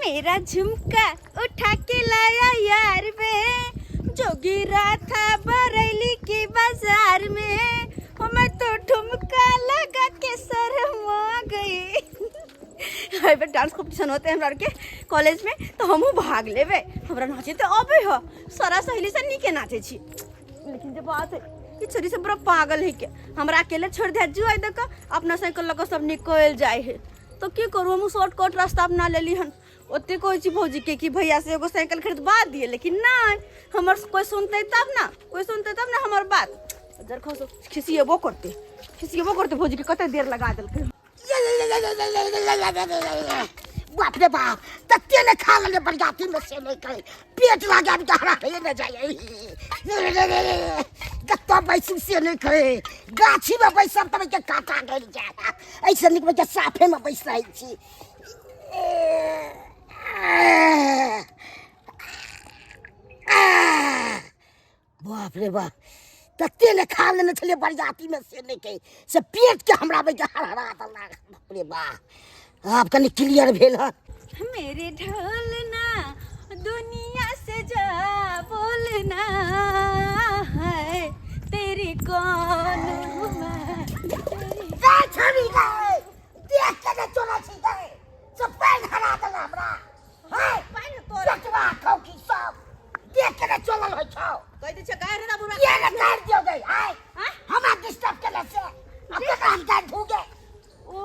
मेरा झुमका उठा के लाया यार बे, जो गिरा था बरेली के बाजार में, मैं तो ठुमका लगा के शर्मा गई। एहि बेर डांस कॉम्पिटिशन होते हमरा आरके कॉलेज में, तो हमहूँ भाग लेबै। हमरा नाचे तऽ अबै ह, सारा सहेली से नीके नाचे छी, लेकिन जे बात है ई छोरी सब बड़ा पागल है के हमरा अकेले छोड़ दे जुआई दे के अपना साइकिल लऽ कऽ सब निकल जाए है। तो की करू, हम शॉर्टकट रास्ता अपना लेली हन। ओते कहै छी भौजी के कि भैया से एगो साइकिल खरीदबा दिए, लेकिन नहीं, हमर कोई सुनते तब ना, कोई सुनते तब ना हमर बात। जर खसो खिसिएबो करते, खिसिएबो करते भौजी के, कते देर लगा देलकै। बाप रे बाप, तते ने खा लेले बरियाती में से नहीं करे, पेट लागे गहरा हे न जाए। कत्तो बैसू से नहीं करे, गाछी में बैसब तब के काटा गड़ जाए। ऐसे निक बच्चा साफे में बैस रही छी। बाप रे बाप, तते ने खा लेने छलियै बरियाती में से नहीं के से पेट के हमरा में हड़हड़ा देलक। बाप रे बाप, आब कनि क्लियर भेल हन। मेरे ढोलना दुनिया से जा बोलना है, तेरी कौन हूँ मैं, तेरी जा छड़ी गए देख के ने चोरा छी गए से पानि हरा देला हमरा। है पानि तोरा पेटवा खौकी सब देख के ने चलल होइ छौ। कहि दै छै गारि रे बुढ़ा के ने गारि दियौ गई आय आँय? हमरा डिस्टर्ब केले से अब केकरा हम गारि धू गे। ओ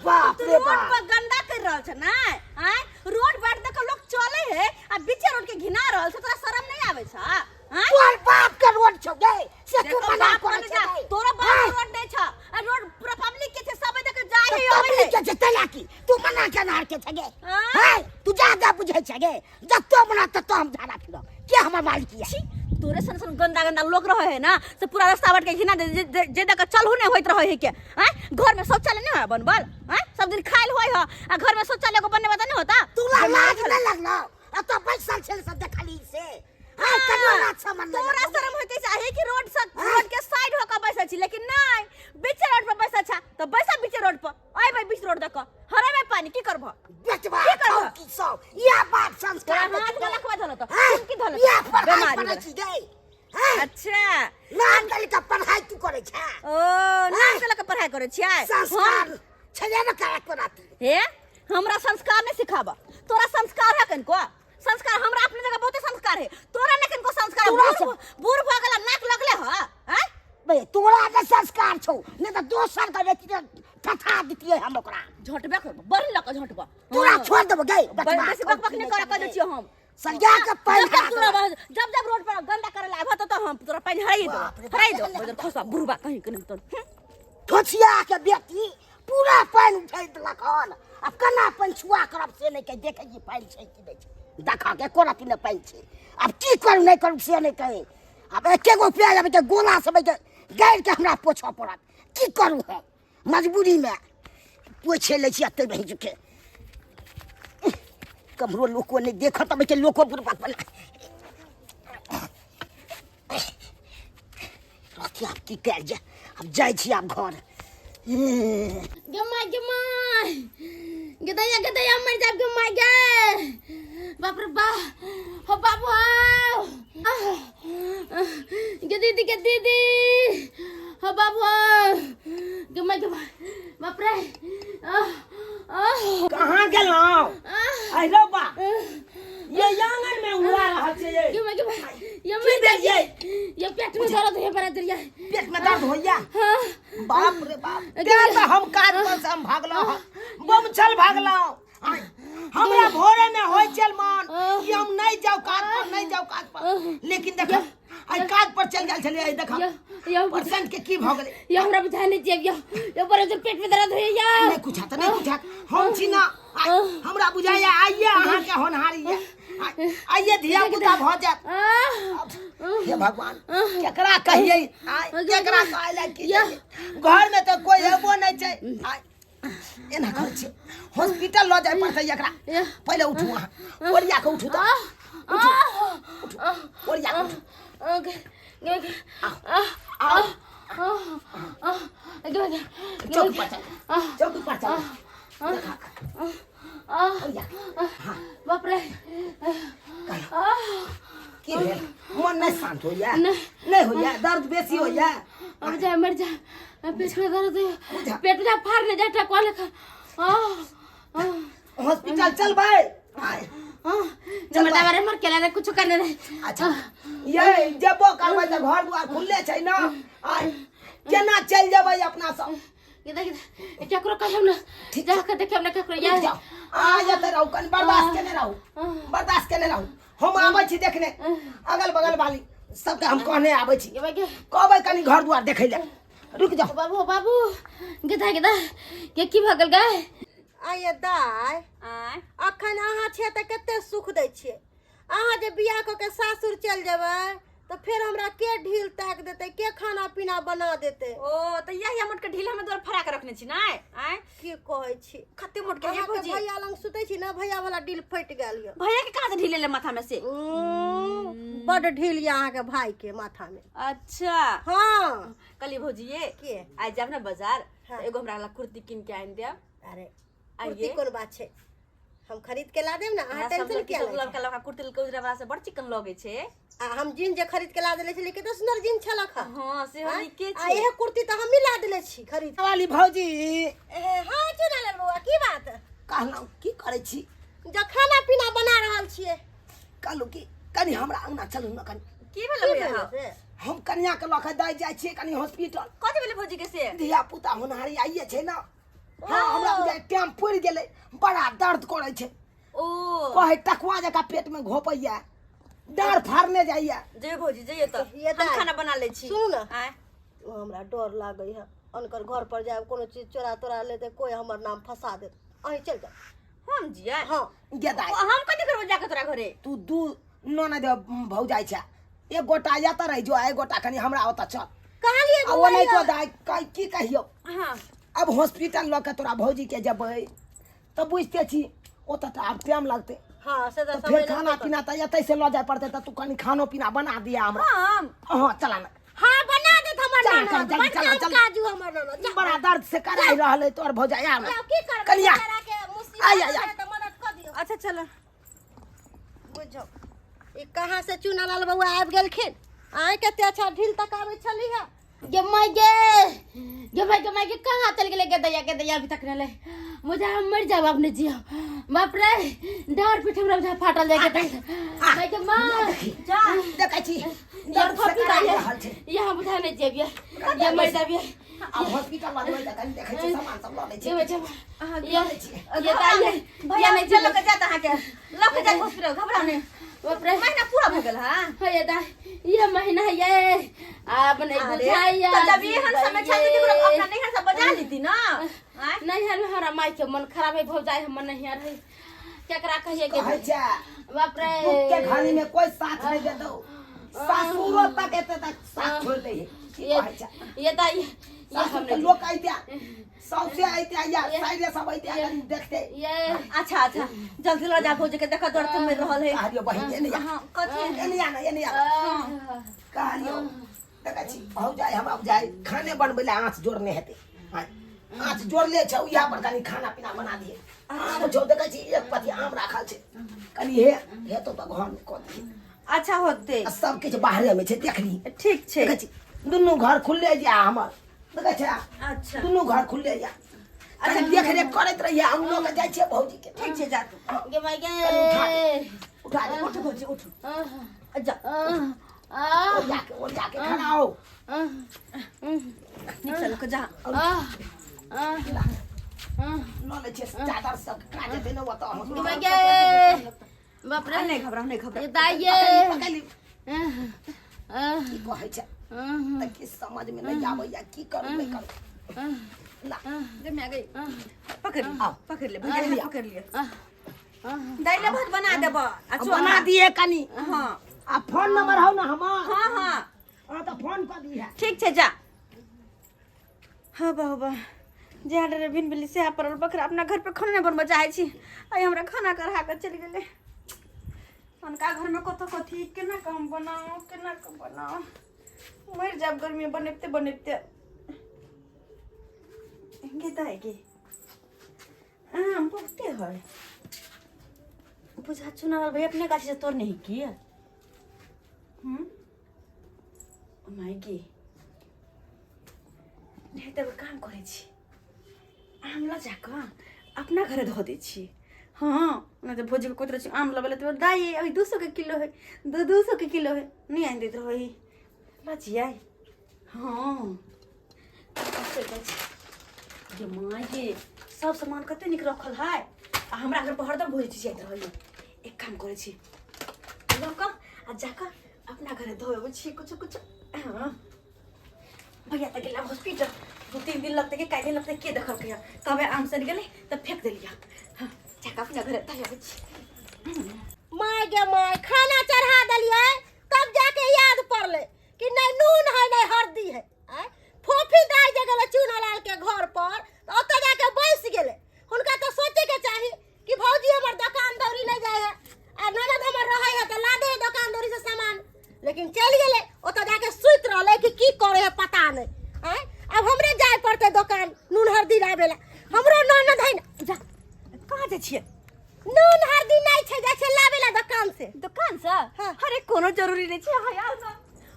बाप तू रे रोड बाप। पर गंदा कर रहल छ ना? आँय? रोड पर देख लोग चले है आ बीचे रोड के घिना रहल छ, तोरा शरम नहीं आवे छ? आँय? तोहर बाप के रोड छौ गे से तू देखो मना बाप करै कने छै जा, गे। तोरा बाप आँय? के रोड नहीं छ आ रोड पूरा पब्लिक के छै, सब देख जाय तऽ है आवे पब्लिक है। के छै तैला की तू मना के नार के छै गे? आँय? हाय तू ज्यादा बुझै छै गे, जतो मना ततो हम झाड़ा फिरब के हमर मालिक ये। छी, तोरे सन सन गंदा गंदा लोग रहे है ना से पूरा रास्ता बाट के घिना दे, जे जे- जे देख चलहु नहीं होइत रहे है के। आँय? घर में शौचालय नहीं है बनबल? आँय? सब दिन खाइल होय ह आ घर में शौचालय को बनने वाला नहीं होता। तोरा लाज नहीं लगलो आ तो बैसल छल सब देखली से? हाय कहियो लाज शरम नहीं तोरा लगलौ। शरम होते चाहे कि रोड से हाँ। रोड के साइड होकर बैसल छी, लेकिन नहीं बीच रोड पर बैसल छा तो बैसा बीच रोड पर। आय भाई बीच रोड देख हरे में पानी की करबो? बेटवा की करबो? की सब या बाप संस्कार तोरा हाथ गला खुआ धलो तो हाँ? की धलो या पढ़ाई बीमारी पढ़ै वाला। छी गे? हाँ? अच्छा नाम गली के पढ़ाई तू करै छे? ओ नाम गला के पढ़ाई करै छियै? संस्कार छले न करे कोना तू। हे हमरा संस्कार नहीं सिखाब, तोरा संस्कार है कनको? संस्कार हमरा अपने जगह बहुते संस्कार है, तोरा नहीं कनको संस्कार? तोरा बूढ़ भऽ गेला नाक लगले ह? हैं? बे तोरा ने संस्कार छौ ने त दोसर के बेटी के ठठा दितियै हम ओकरा। झटबे करबो, बड़ी लऽ कऽ झटबो। तोरा हाँ। छोड़ देबो गे, बचबा बेसी बकबक नहीं करे, कह दै छियौ हम। सरिया के पानि जब जब हरा तोरा देबो। जब जब रोड पर गंदा करे ला आबह तो हम तोरा पानि हराइ देबो, बाप रे बाप। हराइ देबो। बजर खसा बुढ़बा कहीं के नहीं तो। ठोछिया के बेटी पूरा पानि उठै देलक हन। आब केना पानि छुआ करब से नहि कहि, देखै छी पानि छै कि नहि छै। देखऽ के एको रत्ती नहि पानि छै। आब की करू नहि करू से नहि कही। आब एके गो प्याज आबै के गोला सब के गाड़ि के हमरा पोछऽ पड़त। की करू हम मजबूरी में पोछे लै छी एते बहि चुके। कमरो लोको नहि देखत अबै के लोको बुढ़बा बना। रहती आब की कयल जाय, आब जाइ छी आब घर। गे माय गे माय गे दैया गे दैया मर जाब गे माय गे, बाप रे बा हो बाबू आओ गे दीदी गे दीदी हो बाबू आओ गे माय गे माय बाप रे आह, आह, कहाँ गेलहुँ? आह, अरे बा ये आंगन में उड़ा रहल छै ये। गे माय गे माय ये की मर जाब भेल ये? ये पेट में दर्द है बड़ा दरिया। पेट में दर्द होइया? हाँ। बाप रे बाप, तें तऽ हम काज पर से हम भागलहुँ हँ, बम छल भागलहुँ। आय, हमरा भोरे में होइ छल मन कि हम नहीं जाऊ काज पर, नहीं जाऊ काज पर, लेकिन देख आइ काज पर चल गेल छलियै। देख यो पेशेंट के की भऽ गेलै। यो हमरा बुझाइ नहीं छियै, यो यो बड़ा जोर पेट में दर्द होइया। नहीं कुछ हाथ, नहीं कुछ हाथ, हम छी ना, आइ, हमरा बुझाइया आइए अहाँ के होनहारी ये। आइए धिया पुता भऽ जायत। आह, हे भगवान, केकरा कहियै आइ, केकरा कहै लए की जाइए? घर में तऽ कोई हेबो नहीं छै। आइ, एना करै छियै हॉस्पिटल लऽ जाय पड़तै एकरा। पहिले उठू अहाँ, ओरिया के उठू तऽ, उठू उठू ओरिया के उठू। गे गे गे आउ आह, गे गे चौकी पर चल, चौकी पर चल। आह, बाप रे। की भेल? मन नहि शांत होइया? नहि होइया? दर्द बेसी होइया? अब जा मर जा, पेट में दर्द है। बुझा। पेट में फाड़ ले जाता कॉल का। आह आह। हॉस्पिटल चलबै आय। आह, जब मर रे मर केला रे कुछ करने रे। अच्छा, ये जेबो करबै तऽ घर दुआर खुलले छै ने, आय केना चलि जेबै अपना सब? ये देख, केकरो कहियौ ना, जा के देखियौ ना केकरो ये। रुकि जाउ, आ जतऽ रहू, कनि बर्दाश्त केने रहू, बर्दाश्त केने रहू। हम आबै छी देखने, अगल बगल वाली सबके हम कहने आबै छी। ये भाई के। कहबै कनि घर दुआर देखै लए। रुकि जाउ। बाबू बाबू, गेदा गेदा के की भऽ गेल गे? आइए दाय। आँय? अखन अहाँ छियै तऽ कते सुख दै छियै। अहाँ जे बियाह कऽ के सासुर चलि जेबै तऽ फेर हमरा के ढील ताकि देतै, के खाना पीना बना देतै? ओ तऽ इएह मोटके ढील हम दुआर फड़ा के रखने छी नै? आँय? की कहै छी, कते मोटके ये अहाँके भौजी। भैया लग सुतै छी ने, भैया वाला ढील फटि गेल यऽ। भैया के कहाँ से ढील एलै माथा में से? बड ढील यऽ अहाँके भाई के माथा में। अच्छा। हाँ। कहली भौजी ये के? आइ जायब ने बाजार? हाँ। तऽ एगो हमरा ला कुर्ती कीन के आनि देब। अरे आइये। कुर्ती कोन बात छै, हम खरीद के ला देब ने, अहाँ हमरा सब टेंशन लड़की किया सब लै छी? लड़का लड़का कुर्ती लड़का उजरा वाला से बड़ चिकन लगै छै। आ हम जीन जे खरीद के ला देले छली, कते सुंदर जीन छलक हँ। हाँ से आँय? नीके आ छै। इहे कुर्ती तऽ हमही ला देले छी खरीद। वाली भौजी। ए, हाँ चुना लाल बौआ, की बात? कहलहुँ की करै छी? जो खाना पीना बना रहल छियै। कहलहुँ कि कनि हमरा अङ्गना चलू ने कनि। की भेलै की भैया? भेलै से? हम कनिया के लऽ के दै जाइ छियै कनि हॉस्पिटल। कथी भेलै भौजी के से? धिया पुता होनहारी आइए छै ने। हाँ, हमरा बुझाइ टाइम पुरि गेलै, बड़ा दर्द करै छै। ओ कहै टकुआ जकाँ पेट में घोपैया, डाँड़ फाड़ने जाइया। जइयो भौजी, जइयो तऽ। ये हम दाइ। खाना बना लै छी। सुनू ने। आँय? ओ हमरा डर लागै है, अनकर घर पर जायब, कोनो चीज चोरा तोरा लेतै, कोई हमर नाम फंसा देत। अहीं चलि जाउ। हम जियै? हाँ। गे दाइ। ओ, हम कथी करबै जाके तोरा घरे? तू दू ननद भौजाइ छै, एक गोटा एतऽ रहि जो, एक गोटा कनि हमरा ओतऽ चल। कहलियै आ ओ नहि तो दाइ की कहियौ। हाँ। अब हॉस्पिटल लऽ के तोरा भौजी के जेबै तऽ बुझिते छी ओतऽ तऽ आब टाइम लगतै। हाँ, से तऽ तऽ समय फेर लगतै। खाना पीना तऽ एतै से लऽ जाय पड़तै, तऽ तू कनि खानो पीना बना दिया हमरा। हम? हाँ, चला ना। हाँ, बना देत हमर चला, ननद। चल, जल्दी, बड़ चला, काम चल। काजू हमर ननद। जा। बड़ा दर्द से कराई रहल है तोर भौजाई, आ ना। जाओ, की करबै? कनिया। बेचारा के मुसीबत आय, आय, आय। है तऽ मदद कऽ दियौ। अच्छा चल। बुझो ई कहाँ से चूना लाल बउआ आबि गेलखिन। आइ कते अच्छा ढील तक आबै छली है। गे माय गे, गे माय गे, माय गे, कहाँ चल गेले गे दैया? गे दैया, अभी तक नहीं ले, मुझे हम मर जाब अपने जियो। बाप रे, डर पीठ हमरा बुझा फाटल जाय गे दैया। माय गे माँ। जा देखै छी ये दर्द से फपी कराई दैया। रहल छै। ये हम बुझा नहीं जेब, ये मर जाब ये। आब हॉस्पिटल लऽ जेबै तऽ कनि देखै छी सामान सब लऽ लै छी। ये बच्चा ये ये घबराउ दैया नहि। भैया ये नहीं चल लऽ जियो। के जायत अहाँके, लऽ के जायत हॉस्पिटल, घबराउ नहि। बाप रे। महीना पूरा भऽ गेल हँ? हाँ, ये दा ये महीना है ये अब नहीं अरे, बुझाइया। तऽ जब एहन समय छल तऽ केकरो अपना नैहर से बजा लीती ना। आँय? नैहर में हमरा माई के मन खराब है भौजाई, हमर नैहर है, केकरा कहिए के? कहै छै बाप रे। दुख के घड़ी में कोई साथ नहीं दे दो, सासुरो तक एते तक साथ छोड़ दे है। की ये कहै छै? ये दा ये सासुर हम के नहीं लोग आइते, सौसे आइते या साइडे सब आइते, कनि देखते। ये अच्छा अच्छा, जल्दी लऽ जा भौजी के, देखऽ दर्द से मरि रहल है। कहलियो बहिन, एने आ। हाँ, कथी? एने आ ना, एने आ। कहलियो देखै छी भौजाई, हमरा बुझाइ खाने बनबै लए आँच जोड़ने हेतै। आँय, आँच जोड़ले छै, इएह पर कनि खाना पीना बना दिए। आम छौ, देखै छी एक पति आम राखल छै, कनि हे हेतौ तऽ घरमे कऽ दिहे। अच्छा होते। आ सब किछु बाहरे मे छै, देखली? ठीक छै। देखै छी दुनू घर खुलले जा हमर, देखै छै? अच्छा। दुनू घर खुलले जा। अच्छा, देख रेख करैत रहिए, हम लऽ के जाइ छियै भौजी के। ठीक छै, जा तू। गे माई गे। कनि उठा दे, उठा दे। उठ भौजी, उठ, जा। ओरिया के, ओरिया के खड़ा हो। नीक से लऽ के जा। लऽ लै छियै चादर सब, काज हेतै ने ओतऽ हम। गे माई गे, बाप रे। नहि घबराउ, नहि घबराउ। ये दाई ये पकड़ि ली। की कहै छै तऽ किछु समझमे नहि आबैया, की करू नहि करू। ला। गे माय गे, पकड़ ले। आउ। पकड़ ले भैया, हाथ पकड़ लिअ। दालि भात बना देब आ चोखा। बना दिए कनि। हाँ। आ फोन नंबर हौ ने हमर? हाँ हाँ। हाँ, तऽ फोन कऽ दिहे। ठीक छै, जा। हाँ बाबा, जे डरे बिन बिल्ली से पड़ल बकरा, अपना घर पे खाना नहि बनबऽ चाहै छी, आइ हमरा खाना कढ़ा कऽ चलि गेलै। हुनका घरमे कतऽ कथी केना कऽ हम बनाउ, केना कऽ बनाउ? मरि जायब गर्मी बनेबते बनेबते। गे दाइ गे। आम बहुते है बुझा चुनाव भैया अपने गाछी से तोड़ नहीं किया। हम्म माय गे, नहीं तऽ एगो काम करै छी, आम लऽ जाकऽ अपना घरे धऽ दै छी। हँ, नहि तऽ भौजीके कहैत रहै छी आम लेबै लए तऽ दाइ अभी 200 के किलो है, 200 के किलो है, नहि आनि दैत रहै। लऽ जियै। हँ, गे माय गे, सब सामान कते नीक रखल है आ हमरा घर पर हरदम भोज चिचियाइत रहैए। एक काम करै छी, लऽ कऽ आ जाकऽ अपना घरे धो अबै छी कुछो कुछो। हँ, भैया तऽ गेला हॉस्पिटल, 2-3 दिन लगतै कि काल्हि लगतै, के देखलकै हँ। कहबै आम सड़ि गेलै तऽ फेंक देलियै। हँ, जाकऽ अपना घरे धो अबै छी। माय गे माय, खाना चढ़ा देलियै तब जाके याद पड़लै कि नहि नून है नहि हरदी है। आँय, फोफी दाइ जे गेलै चूनालाल के घर पर तऽ ओतऽ जाके बैस गेलै। हुनका तऽ सोचैके चाही कि भौजी हमर दोकान दौरी नहि जाइ है आ ननद हमर रहै है तऽ ला दे है दोकान दौरी से सामान, लेकिन चलि गेलै ओतऽ जाके सुति रहलै कि की करै है पता नहि। आँय, आब हमरे जाय पड़तै दोकान नून हरदी लाबै लए। हमरो ननद है ने। जा। कहाँ जाइ छियै? नून हरदी नहि छै, जाइ छै लाबै लए दोकान से। दोकान से? हाँ। अरे कोनो जरूरी नहि छै, अहाँ आउ ने,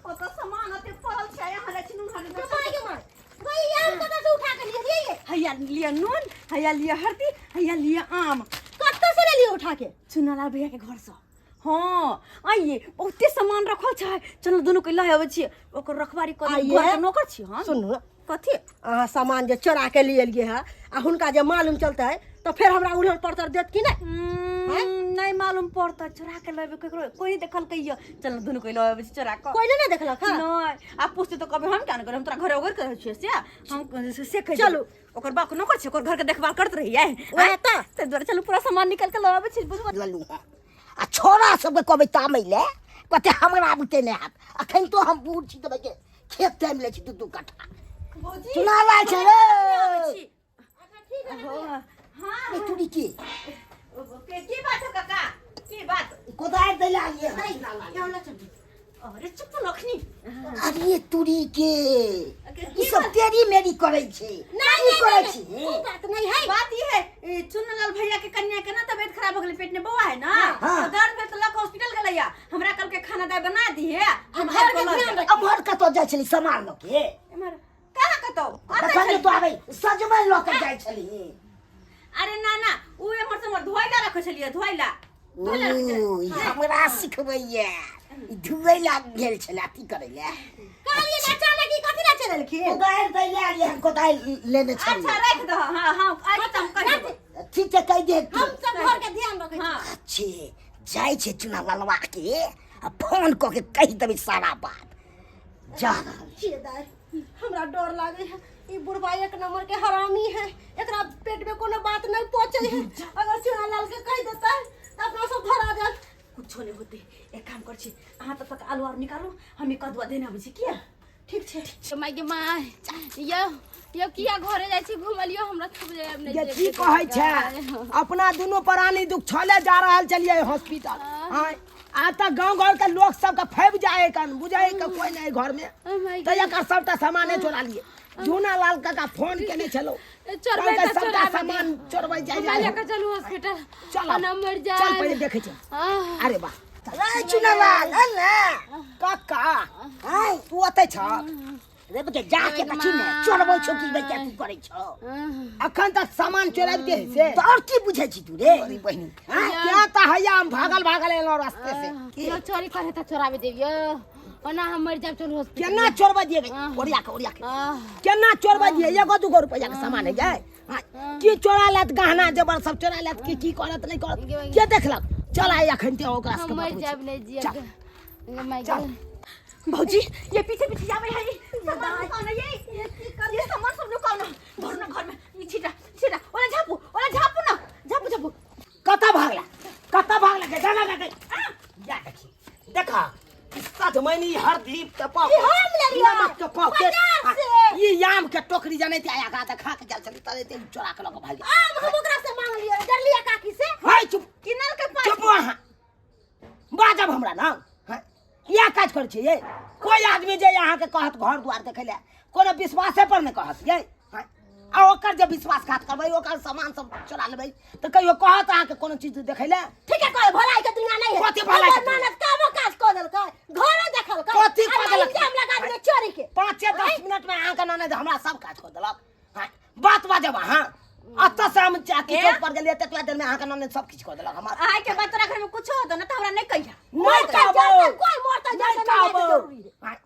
ओतऽ सामान ओते पड़ल छै, अहाँ जाइ छी नून हरदी। गे माय गे माय, गई आम कतऽ से उठा के लिए ये? हैया लिअ नून, हैया लिअ हरदी, हैया लिअ आम। कतऽ से लेलियै उठा के? चुनालाल भैया के घर से। हँ, आइए बहुते सामान रखल छै, चलू दुनू के लऽ अबै छियै, ओकर रखवारी करू। आइये। घर के नौकर छी हम। सुनू ने। कथी? अहाँ सामान जे चोरा के लिए एलियै हँ आ हुनका जे मालूम चलतै तऽ फेर हमरा उल्हन पड़तर देत कि नहि? नहि मालूम पड़तै, चोरा के लऽ एबै, ककरो कोई नहि देखलकै यऽ। चल दुनू के लऽ अबै छी चोरा कऽ। कोई नहि ने देखलक हँ? नहि, आ पूछतै तऽ कहबै हम क्या नहि करब, हम तोरा घरे ओगरि के रहै छियै से हम से कहि चलू। देबै। ओकर बाप के नौकर छै, ओकर घर के देखभाल करैत रहियै। वएह तऽ। ताहि दुआरे चलू पूरा सामान निकालि के लऽ अबै छी, बुझबै। ललू हँ आ छोरा सबके कहबै तामै ले, कहते हमरा बुते नहि हैत, अखन तो हम बूढ़ छी तऽ खेत तामि लै छी 2-2 कट्ठा। भौजी, चुनावा छै रे। आबै छी। हाँ। ए, चूड़ी के की बात है काका, की बात? कोदारि दै लए आलियै हँ चुनावा। अरे चुप लखनी। अरे तुरी के ई सब तेरी मेरी करै छै। नहीं, की नहीं, करै नहीं, छी? ओ बात नहीं है। बात ई है, ए, चुन्नलाल भैया के कन्या के ना तबियत खराब हो गेलै, पेट में बौआ है ना। हाँ। तो दर्द भेल तऽ लऽ कऽ हॉस्पिटल गेलै या। हमरा कल के खाना दाय बना दिहे, हम घर घर के के लऽ ध्यान जायब। रख। अमहर कतऽ जाइ छली सामान लऽ के? एम्हर कहाँ कतौ? कतऽ तखन छली? तो आबै सजमनि लऽ के जाइ छली। अरे ना ना, उ एम्हर से एम्हर धोइ ला रखै छलियै, धोइ ला। धोइ ला रखै छलियै। ओ, ई हमरा सिखबैया, ई धुऐ ला गेल छलै अथी करै लए। कहलियै ने अचानक ई कथी ला चललखिन? कोदारि दै लए आलियै हम, कोदारि लेने छलियै। अच्छा राखि दह। हाँ हाँ, आइ तऽ हम कहि देबै। ठीक छै, कहि दे तू। हम सब घर के ध्यान रखै छी। हाँ। अच्छे जाइ छै चुना ललवा के आ फोन कऽ के कहि देबै सारा बात। जा रहल छियै दाइ, हमरा डर लागे है, ई बुढ़बा एक नंबर के हरामी है, एकरा पेट में कोनो बात नहीं पहुंचे है, अगर चुनालाल के कह देता है तो अपना सब धरा जाए। कुछो नहीं होते, एक काम कर छी, अहाँ तब तक आलू आर निकालू, हम ई कदुआ देने अबै छी। किया? ठीक छै। तो माय गे माय, यो यो किया घरे जाइ छी घुमलियो, हमरा थप जाय अब नहीं। जे की कहै छै, अपना दुनू प्राणी दुख छले जा रहल छलियै हॉस्पिटल। आँय, आ तऽ गाँव घर के लोक सबके फैब जाए कन बुझाए के कोई नहीं घर में, तऽ एकर सबटा सामाने चोरा लिए। झूना लाल काका फोन केने छलो, चोरबै कहलकै तऽ सबटा चोराबै। सामान चोरबै जाइ हमरा जाइ। लऽ कऽ चलू हॉस्पिटल। चल ओना मरि चल, जायब। पहिले देखै छै। आह। अरे वाह रे चुनालाल, आन ने काका। आय, तू ओतै छ रे बेटा, जाके देखी ने चोरबै छौ कि बेटा की करै छौ। अखन तक सामान चोराबिते है से तऽ और की बुझै छी तू रे? अरे बहिनी, हाँ? क्या तऽ हैया हम भागल भागल एलहुँ रास्ते से। यो चोरी करे तऽ चोराबे देबियो, ओना हम मरि जायब। चलू हॉस्पिटल। केना चोरबै दिए? ओरिया के, ओरिया के। आह। केना चोरबै दिए? एगो दूगो रुपैआ के सामान है जाय। हाँ, की चोरा लेत? गहना जेवर सब चोरा लेत की की करत नहीं करत के देखलक? चल आइ अखन ते ओकरा हम सबके मरि बतबै जायब छी। नहीं जियब। चल। गे माय चल। गे। भौजी, ये पीछे पीछे जावे है, सामान दुकान है ये ये सामान सब दुकान है, घर ना घर में ये छीटा छीटा, ओला झापू, ओला झापू ना, झापू झापू। कतऽ भागला, कतऽ भागला के जाना के या देखी, देखा सजमनि हरदी के पाव ई हम लेलियै। नमक के पाव के बाजार से। ई आम के टोकरी जनै ते आया का खा के जल चली तले ते चोरा के लऽ के भागि। आम हम ओकरा से मांगलियै, डरलियै काकी से। हाय चुप। किनल के पास। चुप, अहाँ बाजब हमरा ना। हाँ, किया काज करै छियै? कोई आदमी जे अहाँके कहत घर द्वार देखै लए, कोनो विश्वासे पर नहि कहत ये। हाँ, आ ओकर जे विश्वासघात करबै, ओकर सामान सब चोरा लेबै, तऽ कहियो कहत अहाँके कोनो चीज देखै लए? ठीक है, कोई भलाई के दुनिया नहीं है। कथी भलाई के हमर दुनिया? ननद कामो काज कऽ देलकै, घरो देखलकै। कथी कऽ आ देलकै? इल्जाम लगा देलकै चोरी के। 5-10 मिनट में अहाँके ननद हमरा सब काज कऽ देलक। हाँ, बात बाजब अहाँ। एतऽ से हम चाकी चौक पर गेलियै, ततबा देर में अहाँके ननद सब किछु कऽ देलक हमर। आइ के बाद तोरा घर में कुछो होतो ना त हमरा नहीं कहिया। नहीं मरते कहबो। जरते, कोई मरते नहीं जरते नहीं जायके कहबो। जरूरी है। हाँ,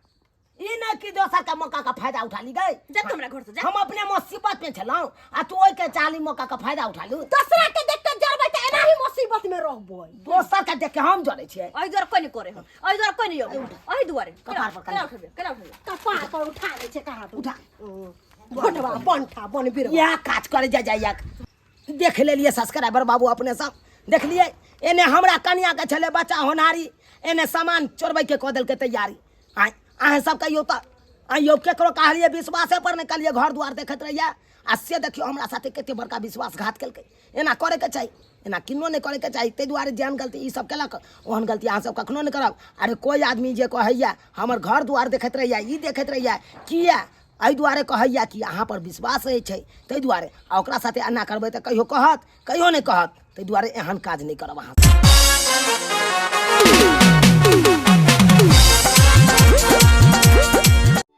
ई नहि कि दोसर के मौका के फायदा उठा ली गई। जा तू हमरा घर से जा। हम अपने मुसीबत में छलहुँ आ तू ओहि के चाली मौका के फायदा उठा लू। दोसरा के देख के जरबै तऽ एनाही मुसीबत में रहबै। दोसर के देख के हम जरै छियै? एहि दुआरे कोई नहीं करे हो, एहि दुआरे कोई नहीं अबै, एहि दुआरे। कपार पर केना उठेबै, केना उठेबै? कपार पर उठा लै छै कहाँ तू। उठा। भोटवा बनठा बन बिरवा। इएह काज करे जा जाइया। देख लेलियै सब्सक्राइबर बाबू, अपने सब देखलियै, एने हमरा कनिया के छलै बच्चा होनहारी, एने सामान चोरबै के कऽ देलकै तैयारी। आँय, अहाँ सब कहियौ तऽ आइयो केकरो कहलियै विश्वासे पर नहि कहलियै, घर दुआर देखैत रहियै आ से देखियौ हमरा साथे कते बड़का विश्वासघात केलकै। एना करैके चाही? एना किन्नो नहि करैके चाही। ताहि दुआरे जेहन गलती ई सब केलक ओहन गलती अहाँ सब कखनो नहि करब। अरे कोइ आदमी जे कहैया हमर घर दुआर देखैत रहियै, ई देखैत रहियै, किया? एहि दुआरे कहैया कि अहाँ पर विश्वास होइ छै ताहि दुआरे। आ ओकरा साथे एना करबै तऽ कहियो कहत? कहियो नहि कहत। ताहि दुआरे एहन काज नहि करब अहाँ।